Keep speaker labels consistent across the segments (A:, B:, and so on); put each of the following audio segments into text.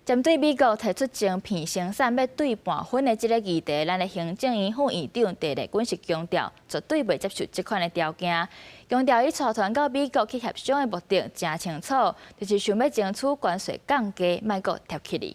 A: 針對美國提出晶片生產欲對半分的這个議題，咱的行政院副院長鄭麗君是強調，絕對袂接受這款的條件。強調伊帶團到美國去協商的目的誠清楚，就是想欲爭取關稅降低，莫閣貼起來。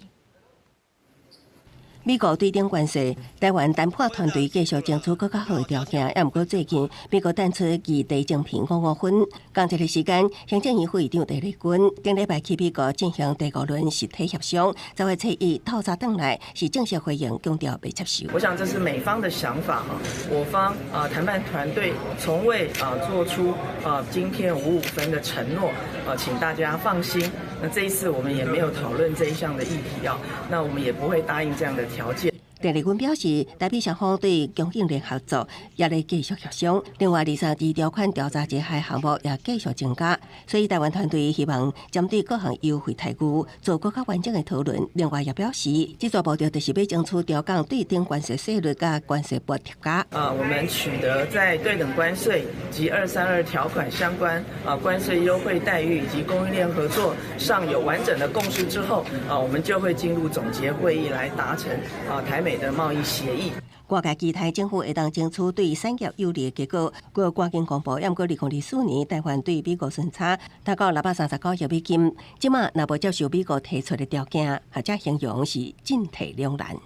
B: 美國對等關稅，台灣談判團隊繼續爭取閣較好的條件。也毋過最近美國淡出議題晶片五五分，仝一个時間，行政院副院長鄭麗君頂禮拜去美國進行第五輪實體協商，10月初一透早轉來是正式回應，強調袂接受。
C: 我想這是美方的想法啊，我方啊談判團隊從未啊做出啊晶片五五分的承諾啊，請大家放心。那這一次我們也沒有討論這一項的議題啊，那我們也不會答應這樣的條件。
B: 鄭麗君表示，台美雙方對供應鏈合作也咧繼續協商。另外，232條款調查這項項目也繼續增加，所以台灣團隊希望針對各項優惠待遇做閣較完整的討論。另外，也表示，這次目的就是欲爭取調降對等關稅稅率佮關稅補貼價。
C: 啊，我們取得在對等關稅及232條款相關啊關稅優惠待遇以及供應鏈合作上有完整的共識之後，啊，我們就會進入總結會議來達成啊台美的貿易協議。
B: 外界期待政府會當爭取對產業有利的結果，閣趕緊公布。毋過2024年台灣對美國順差達到639億美金，這馬若無接受美國提出的條件，學者形容是進退兩難。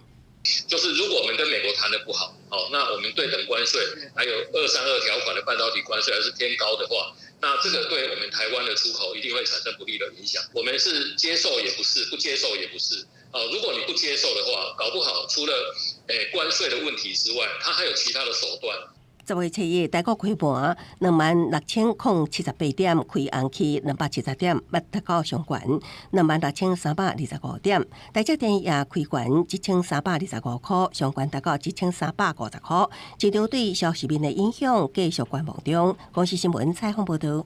D: 就是如果我們跟美國談得不好，哦，那我們對等關稅還有232條款的半導體關稅還是偏高的話，那這個對我們台灣的出口一定會產生不利的影響。我們是接受也不是，不接受也不是。哦，如果你不接受的話，搞不好除了關稅的問題之外，它還有其他的手段。
B: 10月初一，台股開盤26,078點，開紅去270點，捌達到上懸26,325點。台積電也開懸1325塊，上懸達到1350塊。市場對消息面的影響繼續觀望中。公視新聞採訪報導。